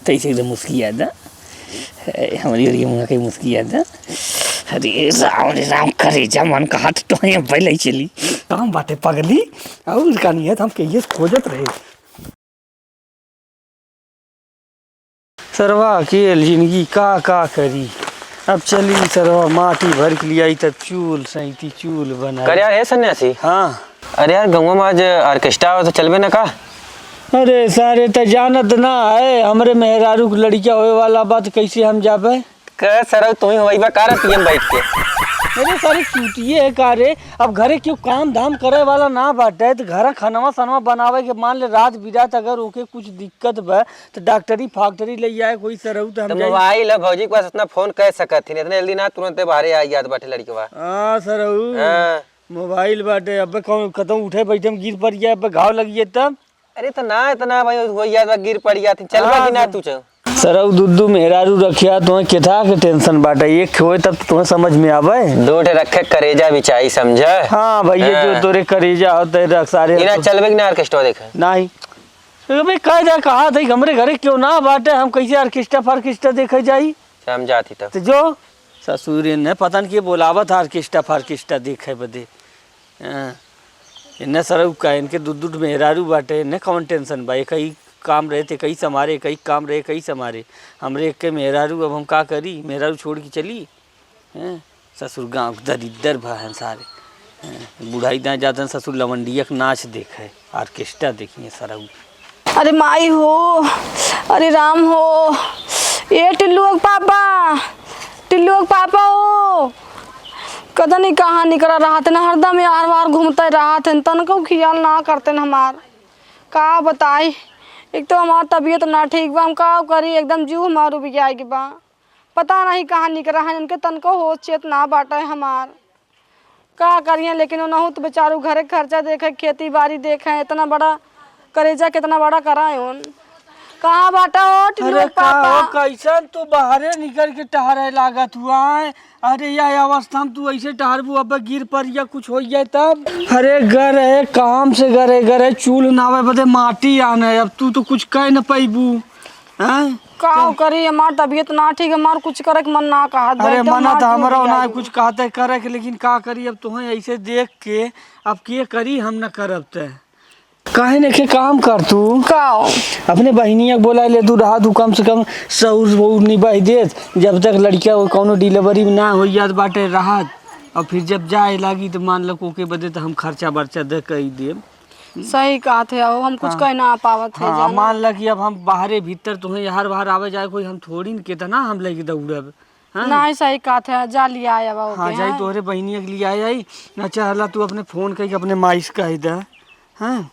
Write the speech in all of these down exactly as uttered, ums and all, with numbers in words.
तैसे एकदम मुस्किया दा। ए, हमरी ओरी मुँह के मुस्किया दा। अरे राम रे राम, करेजा मन कहा तो, तो यहाँ पहले ही चली। काम बाटे पगली, और का नहीं है, तो हम कहिए से खोजत रहे। सरवा अकेल जिंदगी का, का करी? अब चली सरवा माटी भर के लियाई, तब चूल सैती चूल बनाई। कर यार, हे सन्यासी। हाँ। अरे यार, गौवा में आज orchestra हो तो चलबे ना का? अरे सारे, त जानत ना है, हमरे मेहरारू के लड़किया होए वाला बा, त कैसे हम जाबे? क सरऊ, तू ही होई बा का रे पीएम बैठ के? अरे सारे, चूतिए है का रे? अब घरे क्यों काम धाम करे वाला ना बाटे, त घर खनवा सनवा बनावे के, मान ले रात बिरात अगर ओके कुछ दिक्कत बा, त डॉक्टरी फैक्टरी ले आए कोई सरऊ, त हम त जाई। मोबाइल है भौजी के पास, इतना फोन कर सकत ही, इतने जल्दी ना तुरंते बाहरे आ जात बाटे लड़कवा। हाँ सरऊ। हाँ। मोबाइल बाटे, अबे कौन कतहूँ उठे बैठे में गिर पड़ जाए, अबे घाव लग जाए तब? अरे तो ना, इतना भाई हो जाए तो गिर पड़ जात ही। चलबा हाँ, कि ना तो तू चल? सरऊ दुद्दू मेहरारू रखिया, तुम्हें केथा के टेंशन बाटे, एक होए तब तुम्हें समझ में आवे। दो ठे रखे करेजा बिचाई समझे। हाँ भैया, जो हाँ। तोरे करेजा होते रख सारे इना तो। चलबे कि ना orchestra देखे? नहीं। तो भाई कह जा, कहा था हमरे घरे क्यों ना बाटे, हम कैसे orchestra फार्केस्ट्रा देखे जाई? हम जात ही तब। तो जो ससुर इन्हें पता न के बोलावत है orchestra फार्केस्ट्रा देखे बदे। हाँ। इन्हें सरऊ का, इनके दू दू मेहरारू बाटे, इन्हें कौन टेंशन बा? एक ही काम रहे ते कई समारे, एक ही काम रहे कई समारे। हमरे एक के मेहरारू, अब हम का करी? मेहरारू छोड़ के चली? हैं? ससुर गाँव के दरिद्दर भा हैं सारे। हैं? बुढ़ाई दाएँ जातन ससुर लवंडिया के नाच देखे, orchestra देखिए सरऊ। अरे माई हो, अरे राम हो, ए टिल्लुआ के पापा, टिल्लुआ के पापा हो, कदनी कहाँ निकरा रहत न, हरदम यार वार घूमते रहत हैं, तनको खियाल ना करते न हमार। का बताई, एक तो हमार तबीयत ना ठीक बा, हम का करी, एकदम जीव हमार उबियाई के बा। पता नहीं कहाँ निकरा है, इनके तनको होश चेत ना बाटे हमार। का करिए, लेकिन ओनहु तो बेचारू घरे खर्चा देखे, खेती बाड़ी देखे, इतना बड़ा करेजा कितना बड़ा कराए उन। कहाँ बाटा हो टिल्लू अरे का पापा? हो, कैसन तू बाहरे निकल के टहरे लागत हुआ है? अरे यह अवस्था में तू ऐसे टहरबू, अब गिर पड़ या कुछ हो जाए तब? अरे गर है, काम से गर है, गर है, चूल नावे बदे माटी आने, अब तू तो कुछ कह न पैबू। हैं? का करी, हमार तबीयत ना ठीक, हमार कुछ करे के मन ना कहत बा, अरे एकदम मना हमार तो हमरो ना कुछ कहते करे के, लेकिन का करी, अब तुहें ऐसे देख के अब के करी, हम न करब ते। काहे नखे काम कर तू? का? अपने बहिनिया के बोला ले तू रहा, तू कम से कम सौर वो निबाह देत, जब तक लड़किया वो कौनो delivery में ना हो जात बाटे रहत, और फिर जब जाए लागी तो मान लो ओके बदे तो हम खर्चा बर्चा दे कही देब। सही कहत है, अब हम कुछ हाँ। कह ना पावत है, हाँ, जाना। मान ला कि अब हम बाहरे भीतर तुहें यार बाहर आवे जाए कोई हम थोड़ी न कितना हम लेके दौड़ब, हाँ? नहीं, सही कहत है, जा लिया आया बा हाँ, ओके, जाई हाँ। तोहरे बहिनिया के लिया आई। ना चाहला तू अपने फोन करके अपने माई से कह दे, हाँ?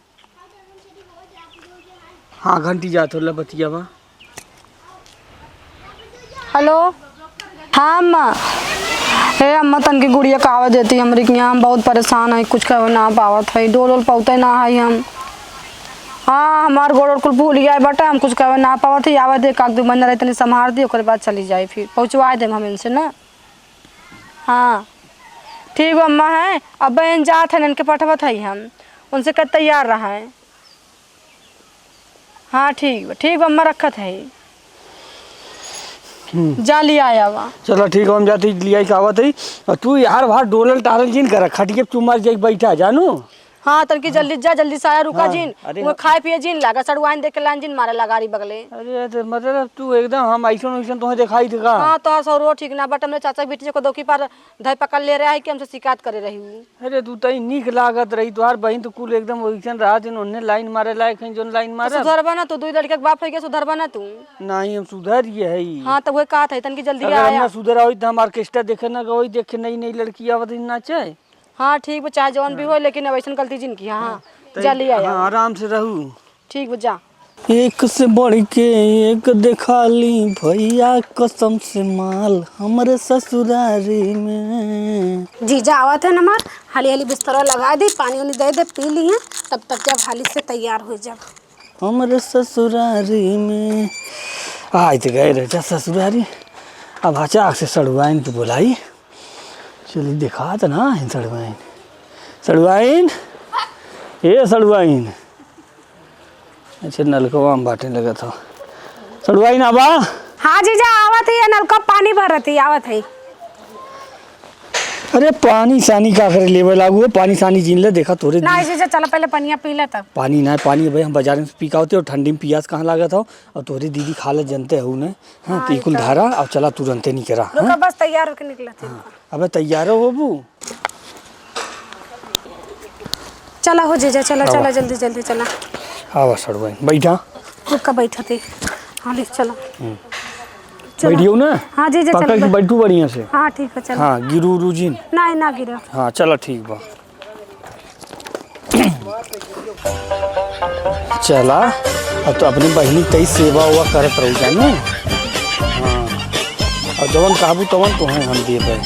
हाँ, घंटी जात होला बतिया बा। हेलो, हाँ अम्मा। हे अम्मा, तनकी गुड़िया का आवे देती हमरी के यहाँ, हम बहुत परेशान है, कुछ कहे ना पावत है, डोल ओल पौते ना है हम। हाँ, हमार गोड़ ओड़ कुल भूल गया बाटे, हम कुछ कहे ना पावत है, आवे दे, एक आध दो महीना रही, तनी संभार दी, ओकरे बाद चली जाई, फिर पहुँचवाए देम हम इनसे ना। हाँ, ठीक बा अम्मा, है अब बहन जात है, इनके पठवत है हम, उनसे कह तैयार रहा है। हाँ, ठीक बा, ठीक बा, अम्मा रखत है। हम्म। जा लिया आवा। चला, ठीक है, हम जाते ही लिया के आवत है। और तू यार बाहर डोलल टारल जिन कर, खटिया पे चुमार जाके बैठा, जानू? हाँ, तनकी जल्दी जा, जल्दी से आया, रुका हाँ, जिन। अरे वो हाँ। खाए पिए जिन लागा, सड़ुआइन देख के लाइन जिन मारे लगा रही बगले। अरे, तो मतलब तू एकदम हम ऐसन वैसन तुम्हें दिखाई देगा? हाँ, तोहर सौरो ठीक ना, बट हमरे चाचा के बेटी को दोखी पर धर पकड़ ले रहा है कि हमसे शिकायत करे रही हूँ। अरे, तू तई नीक लागत रही, तोहार बहिन तो कुल एकदम वैसन रहा, जिन उन्हें लाइन मारे लायक हैं, जोन लाइन तो मारे। सुधरबा ना तू, दुई लड़के के बाप है, क्या सुधरबा ना तू? नहीं, हम सुधर ये है। हाँ, तो वही कहा था, तनकी जल्दी अगर हम आया। ना सुधर होई, तो हम orchestra देखे ना गई, देखे नई नई लड़की आवत ही नाचे। हाँ, ठीक बा, चाहे जौन भी हाँ। हो, लेकिन अब ऐसन गलती जिन की, हाँ, हाँ, तो जा लिया हाँ, आया। आराम से रहू। ठीक बा, जा। एक से बढ़ के एक देखाली भैया, कसम से माल हमरे ससुरारी में। जीजा आवत है हमार, हाली हाली बिस्तरा लगा दी, पानी उनी दे दे, पी ली है, तब तक जब हाली से तैयार हो जाब। हमरे ससुरारी में। आज तो गए रहे जा ससुरारी, अब अचाक से सड़ुआइन के बोलाई। चली देखा तो ना है सड़ुआइन। सड़ुआइन, ए सड़ुआइन। अच्छा, नलकवा में बाटे लगत हो। सड़ुआइन आवा। हाँ जीजा, आवत ही, नलका पानी भरत ही, आवत ही। अरे पानी सानी का करे लेवे लागू हो, पानी सानी जीन ले, देखा तोरे ना दी-, जीजा, चला पहले पनिया पी ले तब। पानी ना, पानी भाई हम बाजार में से पी के आवते और ठंडी में पियास कहाँ लागत हो, और तोरे दीदी खा ले जनते हो ने। हाँ, हाँ, तो ई कुल तो धारा और चला तुरंते निकरा, रुका, हाँ? बस तैयार होके निकलत ही। हाँ, अबे तैयारो होबू? चला हो जीजा, चला, आवा। चला, जल्दी, जल्दी चला। आवा सड़ुआइन, बैठा। रुका, बैठा थे। हाँ, ले, चला। हम्म। चला। बैठियो ना? हाँ, जीजा, पकड़ चला, के बैठ- बैठू बढ़िया से। हाँ, ठीक है, चला। हाँ, गिरू उरू जिन। नहीं, ना गिरा। हाँ, चला, ठीक बा। चला, अब तो अपनी बहिनी तई सेवा उवा करत रहू जाने। हाँ, और जवन कहबू तवन तोहे हम देबे।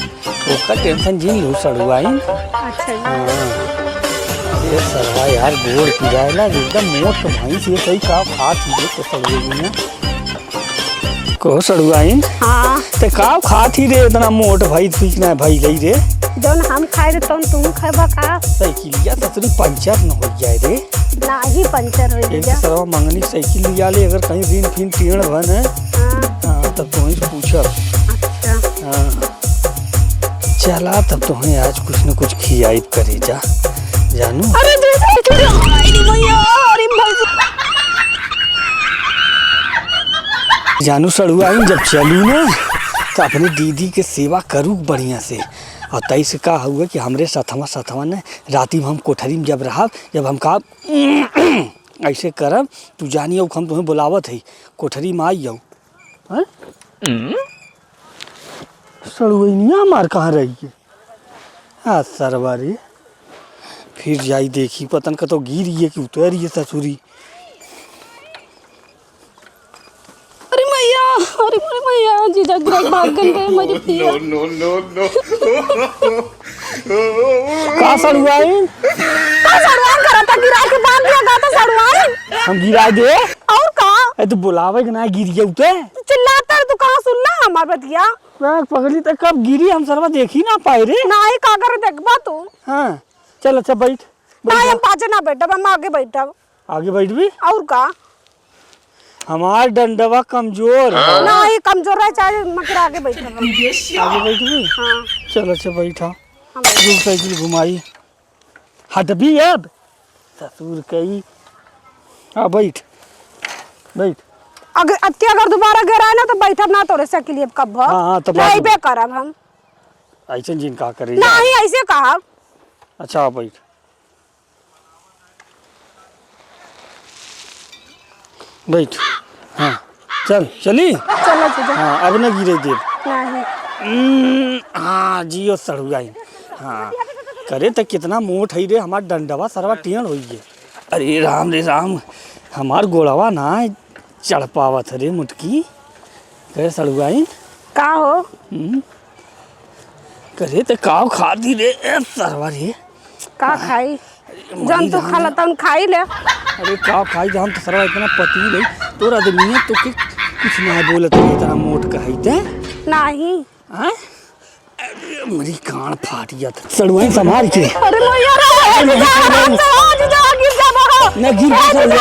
ओकर tension जिन लू सड़ुआइन। अच्छा जी। हाँ। ये सरवा यार गोड़ पिराएला, एकदम मोट भैंस ये सही का खात ही देख के सड़ुआइन। को सड़ुआइन? हाँ। ते का खात ही रे, इतना मोट भई ठीक ना भई गई रे। जौन हम खाए रे तौन तू खाबा का? साइकिलिया ससुरी पंचर न हो जाए रे। नाही पंचर हो एक जाए। सरवा मंगनी साइकिल लिया ले, अगर कहीं रीन फिन टेढ़ भन है, हाँ। हाँ, तब तो वहीं से पूछब। अच्छा। हाँ। चला, तब तो हमें आज कुछ न कुछ खियाई करे जा, जानू। अरे, दूसरा खियाई नहीं भैया, अरे, भैया। जानू सड़ुआइन, जब चलू ना, तो अपने दीदी के सेवा करू बढ़िया से। और तई से का हुआ कि हमरे सथवा, सथवा ने राती में हम कोठरी में जब रहब, जब हम का ऐसे करब, तू जानियो हम तुम्हें बुलावत है, कोठरी में आई जाऊ। हैं? सड़ुआइनिया हमार कहाँ रही है? आ सरवा रे, फिर जाई देखी, पतन कतो गिरी है कि उतरी है ससुरी। अरे मैया, अरे मोरे मैया, जीजा गिरा के भाग गए रे, मेरी पिया। No, no, no, no। का सड़ुआइन? का सड़ुआइन करता, गिरा के भाग गया, का तो सड़ुआइन? हम गिरा दे? और का? ए, तू बुलावे के ना गिरी है उते? तू चिल्लाता रे, तू कहाँ सुन ला हमार बतिया? मैं पगली तक कब गिरी, हम सरवा देखी ना पाए रे। नाही, का करे देखबा तू? हाँ, चल अच्छा बैठ, ना, बैठ। हम पाछे ना बैठब, हम आगे बैठब। आगे बैठ भी? और का? हमार डंडवा कमजोर है। नाही, कमजोर रहे चाहे मगर आगे बैठब हम। आगे बैठ भी? हाँ। चल अच्छा बैठा। हाँ, बैठ। रुक साइकिल घुमाई। हट भी अब। ससुर कई। हाँ, बैठ, बैठ। अगर, अब के अगर दोबारा गिराए ना, तो बैठब ना तोरे साइकिल अब कब। हाँ, हाँ, तो बात लेबे करब हम। ऐसे जिन का करे? नाही, ऐसे कहब। अच्छा, बैठ। बैठ। हाँ, चल, चली? चलो, चलो। हाँ, अब न गिरे देब। नाही। हम्म, हाँ, जियो सड़ुआइन। हाँ, करे त कितना मोट है रे, हमार डंडवा सरवा टेढ़ होई है। अरे राम रे राम, हमार गोड़वा ना चढ़ पावत है रे मुटकी। करे सड़ुआइन। का हो? हम्म। करे त काव खाती रे, ए सरवा रे। का खाई? अरे, जौन मरी तू राम खाला रे। तौन खाई ले। अरे, काव खाई, जान तो सरवा इतना पतली रही, तोरा आदमी है, तो के कुछ ना बोलत रही, इतना मोट कहाई ते। नाही। हाँ? अरे, मरी कान फाट गया था। सड़ुआइन संभाल के। अरे, मैया रे, अरे, जीजा, नहीं, नहीं। जीजा, जीजा, गिर जाबा। ना गिर ए, जा, जीजा। सड़ुआइन।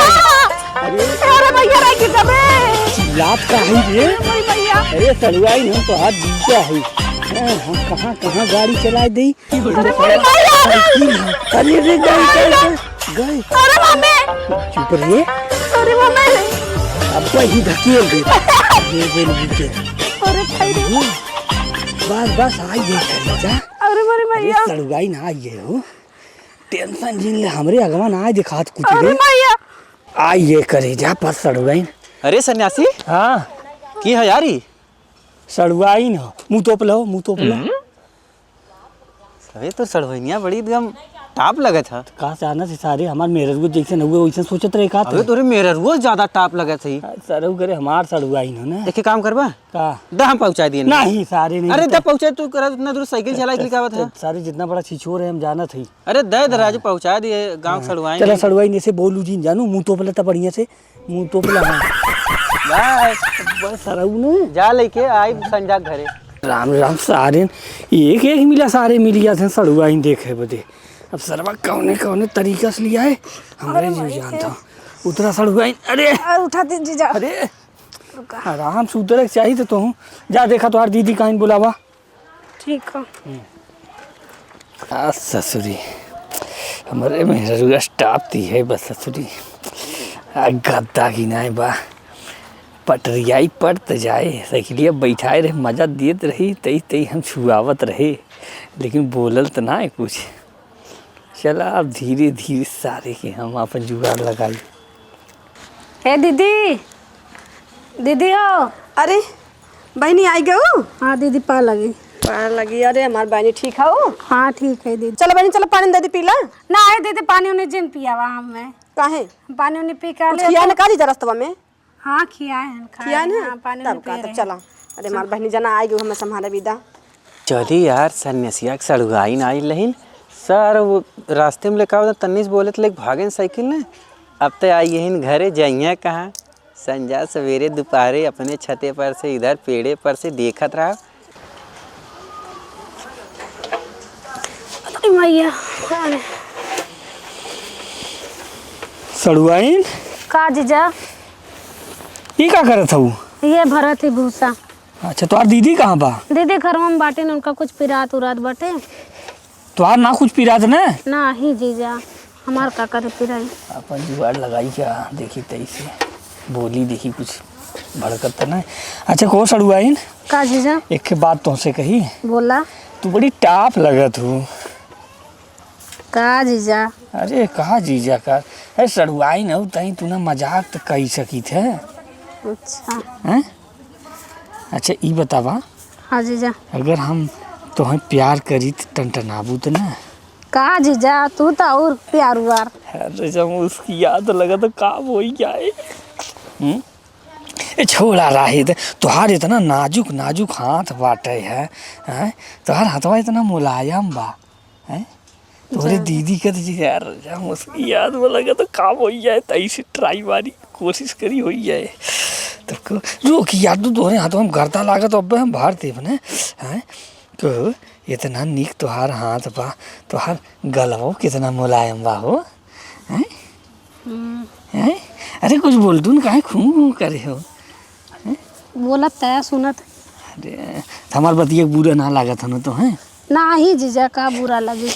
अरे। अरे, मैया रे, गिर जाबे। चिल्लात का है रे? अरे, मैया। अरे, सड़ुआइन, हम तो हाथ जीजा है। हाँ, हम कहाँ, कहाँ गाड़ी चला दी? अरे मोरे माई रे। अरे रे, गई, गई, गई, गई। अरे मम्मी। चुप रे। अरे मम्मी। अब ही धकेल दे। ये बोल बुझे। अरे भाई रे। बस, बस, आई ये करी जा। अरे मोरे अरे मैया। सड़ुआइन आई है हो। Tension जिन ले, हमरे अगवा ना आए दिखात कुछ अरे रे। मैया। आई ये करे जा पर सड़ुआइन। अरे सन्यासी। हाँ। की है यारी? सड़ुआइन हो, मुँह तोप लो, मुँह तोप लो। हम्म। अबे तो सड़ुआइनिया बड़ी एकदम top लगत ह। का जानत ही सारे, हमार मेहररुआ जैसे न हुए वैसे सोचत रहे का अबे तू? तोरे मेहररुआ ज्यादा top लगत ही। आ, सरऊ करे हमार सड़ुआइन हो ना। एक काम करबा? का? दा हम पहुँचा दिए ना। नहीं सारे नहीं अरे देते। दा पहुँचा, तू करा उतना दूर साइकिल चला के लेके आवत है। सारे जितना बड़ा छिछोर है हम जानत ही। अरे दे दे राजू, हाँ। पहुँचा दिए गाँव हाँ। सड़ुआइन। चला सड़ुआइन ऐसे बोलू जिन जानू, मुँह तोप लेता बढ़िया से। मुँह तोपला है। बस। बस सरऊ ने। जा लेके आई संजा घरे। राम राम सारेन, एक एक मिला सारे मिल गया थे सड़ुआइन देखे बदे। अब सरवा कौने कौने तरीका से लिया है, हमरे अरे जीव भाई जानता। उतरा सड़ुआइन, अरे। अरे उठा दे जीजा। अरे। आराम से उतरे के चाही तो तोहू। जा देखा तोहार दीदी कहीं बुलावा। ठीक है। आ ससुरी, हमरे मेहररुआ स्टाफ ती है बस ससुरी। आ गद्दा की नाय बा, पटरियाई पड़त जाए, साइकिलिया बैठाए रहे, मजा देत रही, तई तई हम छुआवत रहे, लेकिन बोलल त ना है कुछ। चला अब धीरे धीरे सारे के हम अपन जुगाड़ लगाई। ए दीदी, दीदी हो। अरे बहिनी आई गऊ? हाँ दीदी, पा लगी। पा लगी। अरे हमार बहिनी ठीक हऊ? हाँ ठीक है दीदी। चलो बहिनी, चलो पानी दे दी पीला। ना है दीदी, पानी उन्हें जिन पियावा हमें। काहे? पानी उन्हें पी के कुछ ले खिया तो न का दीदा रस्तवा में? हाँ खिया है, खा खिया रहे हैं, ना? हाँ, पानी तब उन्हें का, पी तब रहे चला। हैं। अरे हमार बहिनी जना आई गऊ, हमें संभाले विदा। चली यार, सन्यासिया के सड़ुआइन आइल रहिन। सर, वो रास्ते में लेका आवत तन्नीस बोले त लेके भागेन साइकिल ने। अब ते आई यहिन घरे, जइहें कहाँ? संझा सवेरे दुपहरे अपने छते पर से, इधर पेड़े पर से देखत रहा। अरे मैया, अरे। सड़ुआइन? का जीजा? ई का करत हऊ? ये भरत ही भूसा। अच्छा, तोहार दीदी कहाँ बा? दीदी घरवा में बाटिन, उनका कुछ पिरात उरात बाटे। तोहार ना कुछ पिरात ना? नाही जीजा, हमार का करे पिराई। अपन जुगाड़ लगाई क्या, देखी तई से बोली, देखी कुछ भड़कत त ना। अच्छा, को सड़ुआइन? का जीजा? एक ठे बात तोहसे कही। बोला। तू बड़ी टाप लगत हू। का जीजा? अरे का जीजा का? अरे सड़ुआइन हऊ, तई तू ना मजाक त कई सकित है। अच्छा। हैं? अच्छा, ई बतावा। हाँ जीजा। अगर हम तोहे प्यार करी त टनटनाबू त ना? का जीजा, तू त और प्यार उआर। अरे जब मुस्कियात लगा त का होई जाए? हम्म? ए छोड़ा राहिद, तोहार इतना नाजुक नाजुक हाथ बाटे है, हैं? तोहार हथवा इतना मुलायम बा, हैं? तोहरे जी। दीदी के तो जी यार, जा मुस्कियात में लगे तो काम होई जाए, तई से ट्राई मारी, कोशिश करी होई जाए। तो को-, रुक यार, तू तोहरे हाथवा में गर्दा लागत, अब्बे हम भर देब ने, हैं? तो इतना नीक तोहार हाथ बा, तोहार गलवो कितना मुलायम बा हो, हैं? हम्म। हैं? अरे कुछ बोल दून, काहे खूं खूं करे हो? हैं? बोलत त सुनत। अरे, हमार बतिया बुरा ना लागत हन तो, हैं? नाही जीजा, का बुरा लगी?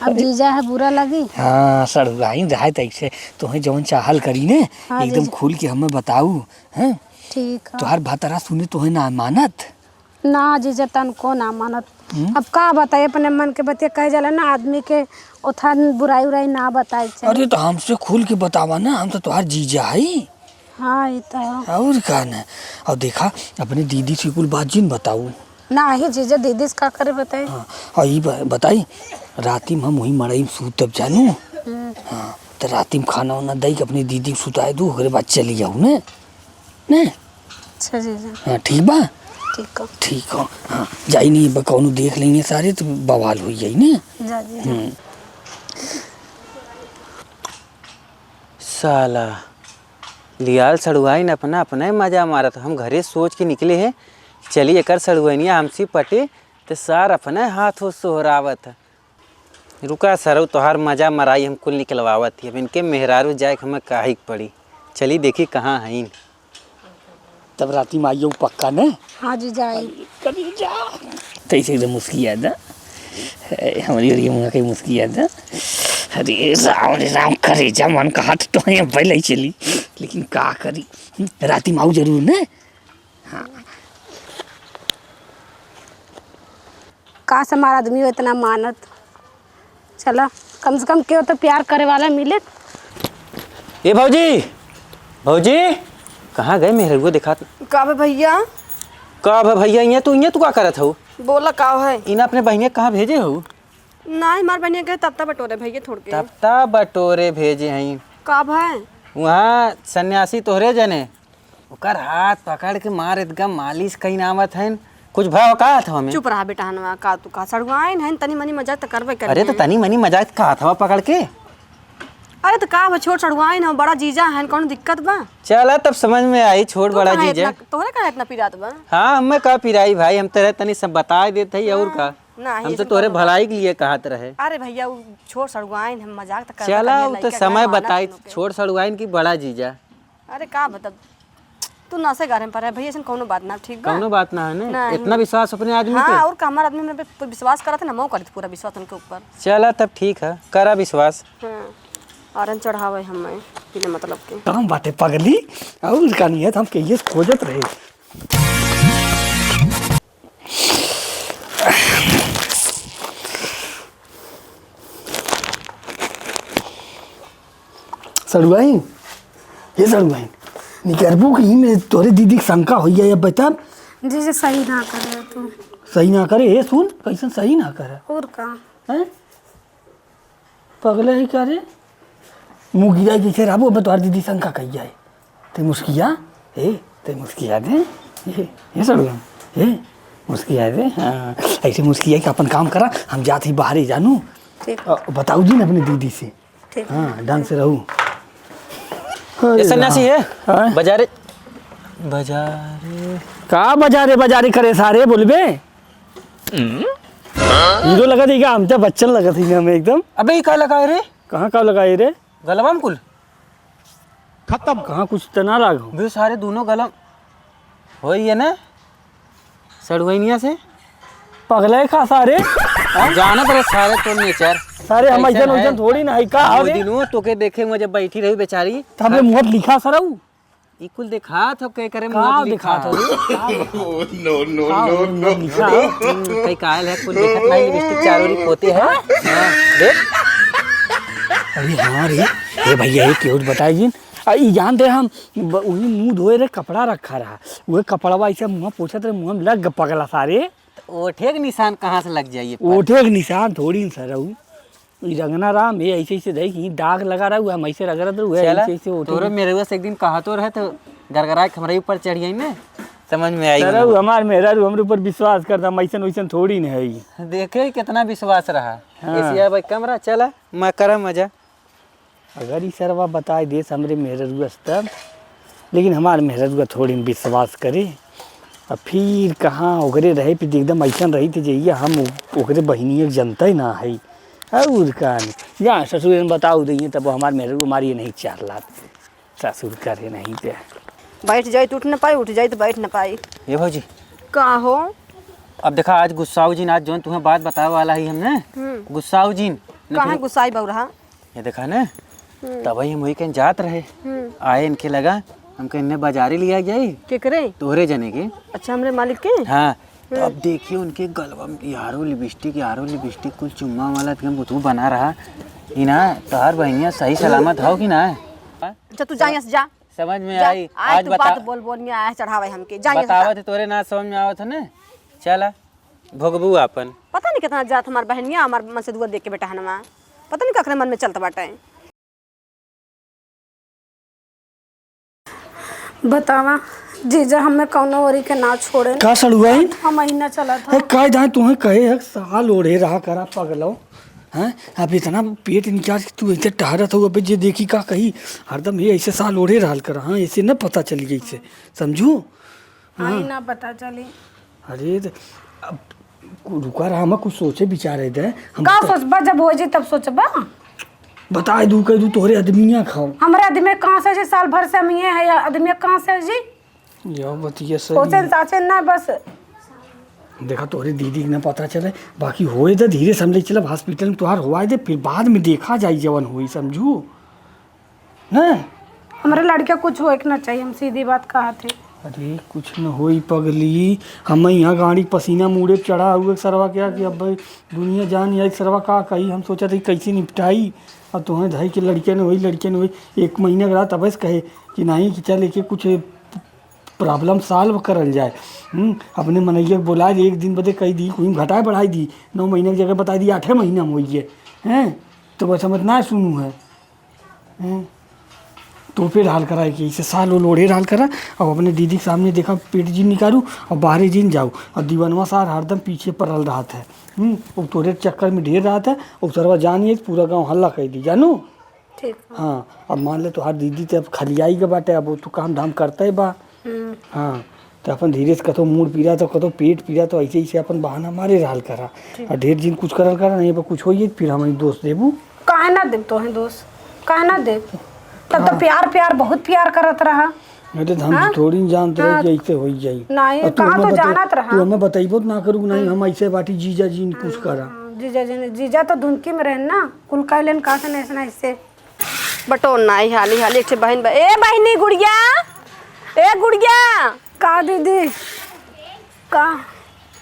अब जीजा है, बुरा लगी? हाँ, सड़ुआइन रहे त ऐसे तोहे जवन चाहल करी ने, हाँ एकदम जीजा। खुल के हमें बताऊ, हैं? ठीक है। तोहार भतरा सुने तोहे ना मानत? ना जीजा, तनको ना मानत। हम्म? अब का बताई, अपने मन के बतिया कहे जाला ना, आदमी के ओथा बुराई उराई ना बताए के चाही। अरे तो हमसे खुल के बतावा ना, हम तो तोहार जीजा हई। हाँ, ई तो है। और का ना? और देखा, अपने दीदी से कुल बात जिन बताऊ। नाही जीजा, दीदी से का करे बताई? हाँ, और ई ब-, बताई, राती में हम वही मड़ई में सूतब जानू। हम्म। हाँ, तो राती में खाना वाना दई के अपने दीदी के सुताए दू, ओकरे बाद चली जाऊ ने। ने? अच्छा जीजा। हाँ, ठीक बा? ठीक हो। ठीक हो। हाँ, जाई नहीं बा, कौनो देख लेंगे सारे तो बवाल हो जाई ने। जा जीजा। हम्म। साला, लियाल सड़ुआइन अपना, अपना ही मजा मारत। हम घरे सोच के निकले हैं, चली एकर सड़ुआइनिया हमसे पटे, तो सार अपना हाथ हो सोहरावत है। रुका सरऊ, तोहार मजा मराई हम कुल निकलवावत ही। अब इनके मेहरारू जाए के हमें काहे के पड़ी। चली देखी कहाँ हईन। तब राती में आइयो पक्का ने? हाँ जीजा, आई। कभी जा। तैसे एकदम मुस्कियात है। ए, हमारी और ये मुँह के मुस्कियात है। अरे राम रे राम, करेजा मन कहा तो, तो यहाँ पहले ही चली। लेकिन का करी? राती में आऊ जरूर ने? हाँ। काश हमार आदमी हो इतना मानत। चला, कम से कम केहू तो प्यार करे वाला मिले। ए भौजी, भौजी, कहाँ गए मेहररुआ देखात? का बे भैया? का बे भैया, इहाँ तू, इहाँ तू का करत हऊ? बोला का है? इना अपने बहिनिया कहाँ भेजे हऊ? ना, हमार बहिनिया गए तप्ता बटोरे भैया थोड़ के। तप्ता बटोरे भेजे हई। का भाई? वहाँ सन्यासी तोहरे जने, ओकर हाथ पकड़ के मार एकदम मालिश कइन आवत हन। कुछ भाव का हाथ हमें? चुप रहा बेटा हनवा, का तू का सड़ुआइन हन, तनी मनी मजाक त करबे करी अरे तो हैं। तनी मनी मजाक का हाथवा पकड़ के? अरे तो का बा, छोट सड़ुआइन हो, बड़ा जीजा हन, कौन दिक्कत बा? चला तब समझ में आई, छोट तू बड़ा काहे जीजा। इतना, तोहरे काहे इतना पिरात बा? हाँ, हमें का पिराई भाई, हम तोहरे तनी सब बताए देत हई और हाँ, का। ना, हम ये तो सब तोहरे का भलाई के लिए कहत रहे। अरे भैया, उ छोट सड़ुआइन, हम मजाक त करबे चला, करी, उ तो लइका समय गाय मानत बताई, हन ओके। छोट सड़ुआइन की बड़ा जीजा। अरे का बता, तू नसे गारे में पड़े है भैया, ऐसन कौनो बात ना, ठीक बा? कौनो बात ना है ने। नहीं। इतना विश्वास अपने आदमी हाँ, पे? और का, हमार आदमी मेरे पे विश्वास करत है ना, मैं करत पूरा विश्वास उनके ऊपर। चला तब ठीक है, करा विश्वास। हाँ, आरन चढ़ावे हम बिना मतलब के। काम बाटे पगली, और का नहीं है, तो हम कहिए से खोजत रहे। सड़ुआइन, ये सड़ुआइन, निकरबू कि ई में तोरे दीदी के शंका होई है, अब बता। जैसे सही ना करे तू। सही ना करे, हे सुन, कैसन सही ना करे? और का? हैं? पगले ही का रे? मुँह गिराई जैसे रहबो, अब तोहार दीदी शंका कही जाए। ते मुस्किया, ए, ते मुस्किया दे, ए, ए सड़ुआइन, ए, मुस्किया दे, हाँ, ऐसे मुस्किया के अपन काम करा, हम जात ही बाहरे जानू। ठीक। अ, बताऊ जी ना अपने दीदी से। ठीक। हाँ, ढंग से रहू। ए सन्यासी है? हाँ? बाजारे, बाजारे। का बाजारे, बाजारे करे सारे बोलबे? हीरो लगा देगा, हम तो बच्चन लगा थी हमें एकदम। अबे, ये का लगा है रे? कहाँ का लगा है रे? गलवा में कुल? खत्म। कहाँ कुछ त ना लाग हो? बे सारे दोनों गलम होई है ना? सड़ुआइनिया से? पगले का सारे? जानत रहे सारे तो नेचर। सारे हम ऐसन ऐसन है। वैसन थोड़ी ना है का वो हवे? दिनों तोके देखे हुए जब बैठी रही बेचारी। तबे मुहर लिखा सरऊ। ई कुल देखात हो, के करे का मुहर लिखात हो? देखात हो? No, no, का no, मुहर no। लिखा? हम्म, कई कायल है, कुल देखत नहीं, लिपस्टिक चारों ओरी पोते है। हाँ, देख। अरे हाँ रे, ए भैया, एक और बताई जिन। आ, ई जानते हम, ब-, वही मुंह धोए रहे, कपड़ा रखा रहा, वही कपड़वा ऐसे मुंह पोछत रहे, मुंह में लग ग पगला सारे। ओठे के निशान कहाँ से लग जाइए पर? ओठे के निशान थोड़ी न सरऊ। ई रंगना राम, ये ऐसे ऐसे देख, ई दाग लगा रहा हुआ, हम ऐसे रगड़त रहे, चला, ऐसे ऐसे ओठे तोरे के। मेरे से एक दिन कहा तो रहे तो गरगरा के हमरे ऊपर चढ़ गई ने, समझ में आई सरऊ, हमार मेहरारू हमरे ऊपर विश्वास करता, हम ऐसन वैसन थोड़ी न है। देखे कितना विश्वास रहा। हाँ। ऐसे अब कमरा चला, मैं करा मजा। अगर ई सरवा बताए देस हमरे मेहररुआ से तब, लेकिन हमार मेहररुआ थोड़ी न विश्वास करे। अब फिर कहाँ ओकरे रहे, फिर एकदम ऐसन रही थे जइया हम ओ-, ओकरे बहिनिया के जनता ही ना है। और का नहीं। जा ससुर ने बताऊ दइए, तब हमार मेहररुआ मारिए नहीं चार लात। ससुर करे नहीं पे। बैठ जाई तो उठ न पाई, उठ जाई तो बैठ न पाई। ये भौजी। का हो? अब देखा, आज गुस्साऊ जी ने, आज जौन तुम्हें बात बतावे वाला ही हमने, हम्म। गुस्साऊ जी ने कहाँ फिर गुस्साई बउरहा? ये देखा ना, हम्म। तब ही हम वही कहीं जात रहे। हम्म। आए इनके लगा, हमके इन्हें बाजारे लिया जाई। केकरे? तोहरे जने के। अच्छा, हमरे मालिक के? हाँ, तो हम्म। अब देखिए उनके गलवा में यारो लिपस्टिक, यारो लिपस्टिक, कुल चुम्मा वाला फिर हम बुतू बना रहा। ई ना, तोहार बहनिया सही सलामत हो कि ना? अच्छा, तू जा यहाँ से, जा। समझ में जा, आई? आज आज तू बता-, बात बोल बोल में आया चढ़ावे हमके। जा यहाँ से, जा। बतावत है तोरे ना समझ में आवत है ना? चला, भोगबू आपन। पता नहीं कितना जात हमार बहनिया, हमार मन से दुआ देख के बेटा हनवा। पता नहीं ककरे मन में चलत बाटे। बतावा, जीजा हमें कौनो ओरी के ना छोड़े। का सड़ुआइन? आठवां महीना चलत ए, है। का दाएं तुम्हें कहे है, साल ओढ़े रहा करा पगलो। हैं? अब इतना पेट निकाल के तू ऐसे टहरत हो, अबे जे देखी का कही, हरदम ये ऐसे साल ओढ़े रहल करा, हाँ, ऐसे न पता चली ऐसे, समझू? हाँ, हाँ। ई ना पता चली। अरे, त अब कु-, रुका रहा, हम कुछ सोचे विचारे दे। हम का बता- सोचबा, जब हो जाई तब सोचबा। बताए दू, कह दू, तोहरे आदमिया खाओ। हमरे आदमी कहाँ से जी? साल भर से हम ये है, आदमी कहाँ से जी? यह बतिया सही सोचन है। साचन ना बस। देखा, तोहरे दीदी के ना पता चले, बाकी होए दे, धीरे से हम ले चलब हॉस्पिटल में, तोहार होआए दे, फिर बाद में देखा जाई जवन होई, समझू? ना? हमरे लड़के कुछ होए के ना चाहिए, हम सीधी बात कहत है। अरे, कुछ न होई पगली, हम यहाँ गाड़ी पसीना मुड़े चढ़ा हुए सरवा क्या कि अब भाई दुनिया जान या सरवा का कही, हम सोचा था कि कैसे निपटाई। अब तुम्हें धाई के लड़के न होई, लड़के न होई, एक महीना के रात अब कहे कि नहीं कि चल एके कुछ problem solve करल जाए। हम्म, अपने मनैया के बोला दे, एक दिन बदे कही दी, कोई घटाए बढ़ाई दी, नौ महीने की जगह बताई दी, आठे महीना में होइए, हैं? तो बस हम इतना सुनू है, हैं? तो फिर हाल करा कि इसे साल वो लोढ़े हाल करा, अब अपने दीदी के सामने देखा पेट जिन निकालू, और बाहरे जिन जाऊ, और दीवानवा सार हरदम पीछे पड़ल रहत है। हम्म, वो तोरे चक्कर में ढेर रहत है, वो सरवा जानिए पूरा गाँव हल्ला कर दी, जानू? ठीक बा। हाँ, अब मान ले तोहार दीदी त अब खलियाई के बाटे, अब वो तो काम धाम करते बा। हम्म। हाँ, तो अपन धीरे से कतो मूड़ पीरा तो कतो पेट पीरा तो ऐसे ऐसे अपन बहाना मारे रहल करा। ठीक। और ढेर दिन कुछ करल करा, नहीं पर कुछ होइए फिर हमें दोष देबू। काहे ना देब तोहे दोष? काहे ना देब? तब तो हाँ। प्यार प्यार बहुत प्यार करत रहा। अरे, हम हाँ? थोड़ी न जानत रहे हाँ। कि ऐसे होई जाई। नहीं, अब तू कहाँ हमें तो बता-, जानत रहा। तू हमें बतइबो त ना करू कि नहीं, हम्म। हम ऐसे बाटी जीजा जी ने कुछ करा। हाँ, जीजा जी ने, जीजा तो धुनकी में रहन ना, कुल कह लेन कहाँ से नहीं सुना इससे। बटो नाई हाली हाली एक ठे बहिन बा-, ए बहिनी गुड़िया, ए गुड़िया। का दीदी? का?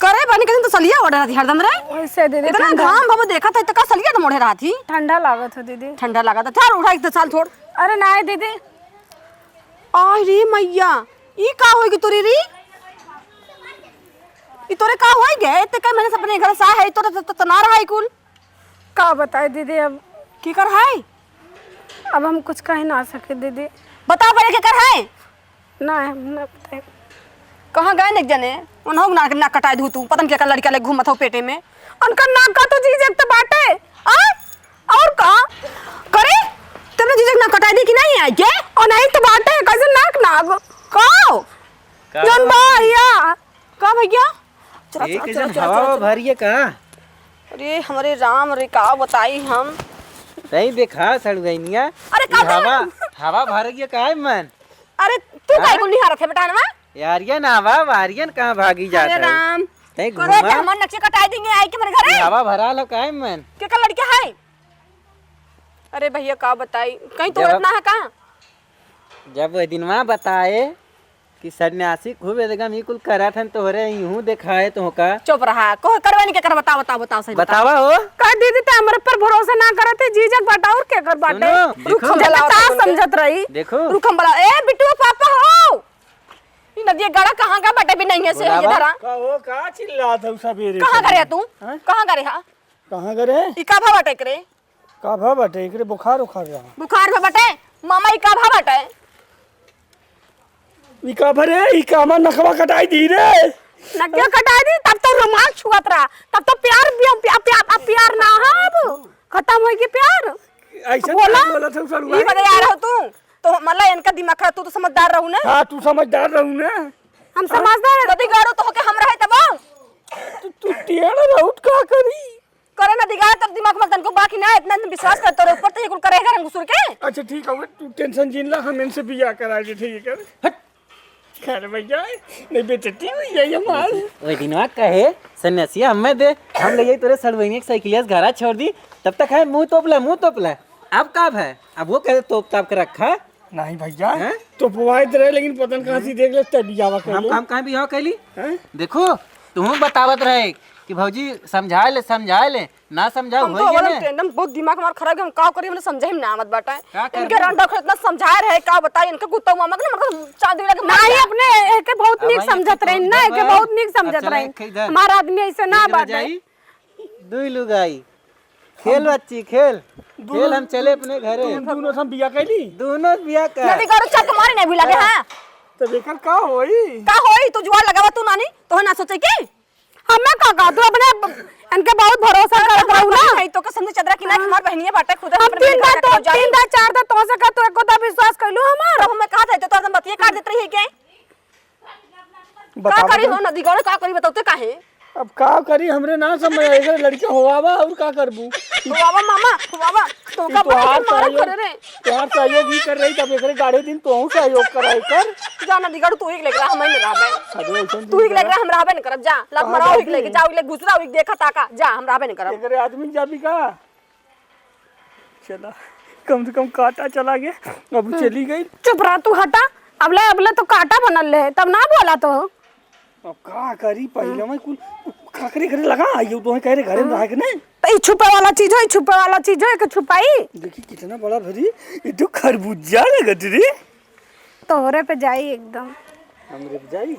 करे बनी कहीं तो सलिया ओढ़ रहती हरदम रे। वैसे दीदी इतना ठंडा। घाम बाबू देखत है तो का सलिया तो मोड़े रहती। ठंडा लागत हो दीदी। ठंडा लागत है, चल उठा एक तो साल छोड़। अरे नाई दीदी। आय रे मैया, ई का होई गे तोरे रे? ई तोरे का होई गे? इतने कई महीने से अपने घर से आए है, तोरे तो, तो, तो ना रहा है कुल। का बताई दीदी अब? केकर है? अब हम कुछ कह ना सके दीदी। बताओ पहले केकर है? ना, हम ना बताई। कहाँ गए न एक जने? उन्हों ना, ना कटाई दू तू, पता न केकर लड़का ले घूमत हो पेटे में। उनका नाक का तो जीजा एक तो बाटे, आ? और का? करे? तुमने जीजा के नाक कटाई दी कि नहीं आई के? और नहीं तो बाटे, कैसे नाक नाक? का? का? जौन बा, या। का भैया? चला, ए, चला, कैसन चला, चला, हवा चला, चला। भरिए का? अरे हमरे राम रे, का बताई हम? तई देखा सड़ुआइनिया। अरे, का ई हवा, भर- हवा भर गया का है मन? अरे, तू हाँ? काहे को निहारत है बेटा, ना? यारियन आवा, वारियन कहाँ भागी जात अरे है? राम। तई करे घूमा। के हमार नक्शे कटाई देंगे, आई के मेरे घरे। ई हवा भरा लो का है मन? के का लड़का है? अरे भैया, का बताई, कहीं तो जब इतना है का? जब वो दिनवा बताए कि सन्यासी खूब एकदम ई कुल करत हन, तोहरे इहूँ देखाए तोहका। चुप रहा, को करवानी के कर, बताओ, बताओ, बताओ, सही बताओ। बतावा हो। का दीदी, ते हमरे पर भरोसा ना करत है, जीजक बाटा और के कर बाटे? सुनो, रुक, देखो। हम जला तार समझत रही। देखो। रुक, हम बड़ा, ए, बिट्टू पापा हो। ई नदिया गड़ा कहाँ का बाटे भी नहीं है से बुलावा। इधर आ। का हो, का चिल्लात हो सबेरे कहाँ सबेरे? करे तू? हाँ? कहाँ करे हा? कहाँ करे? ई का भा बाटे करे? का भा बाटे? एकरे बुखार उखार रहा। बुखार भा बाटे? मामा, ई का भा बाटे? ई का भा रे? ई का हमार नकवा कटाई दी रे? नकिया कटाई दी, तब तो रुमाल छुअत रहा, तब तो प्यार, प्या-, प्या-, प्या-, अब प्यार ना है, अब खतम होई के प्यार। ऐसे बोला? का बोलत हऊ सरुआ? ई बदे आ रहो तू, तो मतलब इनका दिमाग खराब, तू तो समझदार रहू ना। हाँ, तू समझदार रहू ना। हम समझदार है। नदी गाड़ो तो होके हम रहे तब। तू, तू टेढ़ रहू त का करी? करे ना दिगाड़ा, तब दिमाग में तनको बाकी ना, इतना दिन विश्वास कर तोरे ऊपर, तो ये कुल करे घरन घुसुर के। अच्छा ठीक है, तू tension जिन ला, हम इनसे बियाह करा दे, ठीक है? हट। खैर भैया, नहीं बेइज्जती हुई है ये हमार। ओए दिनवा कहे, सन्यासिया हमें दे, हम ले जाई तोरे सड़वैनी के साइकिलिया से घरा छोड़ दी, तब तक है मुंह तोप ले, मुंह तोप ले। अब का है? अब वो कहे तोप ताप के रखा। नहीं भैया, हैं? तो बुआइत रहे, लेकिन पता न कहाँ से देख ले, तब बियाह कर हम लो। काम कहाँ बियाह कैली? हैं? देखो, तुहूँ बतावत रहे कि भौजी समझा ले, समझा ले, ना समझाओ, हम होई तो गे अवलन ना। के एकदम बहुत दिमाग हमार खराब है, हम का करी, हमने समझे ही ना आवत बाटे। का करबू? इनके रंडा खर इतना समझाए रहे, का बताई, इनके गुत्ता मामा के ना, मतलब, चांदी लगे मार नहीं, दिया। अपने एके बहुत अब नीक भाई, समझत एके रही तो ना, एके दबाए। बहुत नीक अब समझत चला रही। एक इधर। हमार आदमी ऐसे ना एक बाटे। रजाई, दुई लुगाई। खेल बच्ची, खेल। खेल, हम चले अपने घरे। तुम दोनों से हम बिया कैली? दोनों बिया का। नदी गाड़ू चक मारे नहीं भी लगे, हाँ। हाँ। तब एकर का होई? का होई? तू जुआर लगावा तू नानी, तो ना सोचे की? हमें का, का? तू अपने, इनके बहुत भरोसा करत रहू ना। नहीं, तो के समझे चदरा की ना, हाँ। हमार बहनिया बाटे खुद, हम हम अपने तीन बहन बार का तो, जाई। तीन बार, चार बार तो से का, तू एको दा विश्वास कैलू हमार? तब हमें कहा था, तो तोर बतिये काट देत रही है क्या? का बतावा करी तो। हो नदी गौड़े, का करी बताओ ते काहे? अब का करी, हमरे ना समझ आए, एकरे लड़के होवावा और का करबू? होवावा मामा, होवावा, तो ई का तोहार बड़ा मारा सहयोग, करे रे। तोहार सहयोग ही कर रही, तब एकरे गाड़े दिन तोहू सहयोग कराई कर। जा नदी गौड़े, तू ही लेके रहा, हम नहीं रहबे। अरे, ऐसन तू ही दिन लेके रहा, हम रहबे न करब, जा, लात कहाँ मराओ ही जाबी? लेके, जाओ ही लेके, घुसराओ ही, देखा ताका, जा, हम रहबे न करब। एकरे आदमी जाबी का? चला, कम से कम काटा चला गया, अब हम्म। चली गई। चुप रहा तू, हटा। अबले, अबले तो काटा बनल रहे, तब ना बोला तो। अब का करी, पहले हम्म। मैं कुल खखरे घरे लगा आई, तो कह रहे घरे में हम्म। रह के नहीं। तो ई छुपे वाला चीज हो, ई छुपे वाला चीज हो, एक छुपाई। देखी कितना बड़ा भरी, ये तो खरबूजा लगत रे। तोहरे पे जाई एकदम। हमरे पे जाई?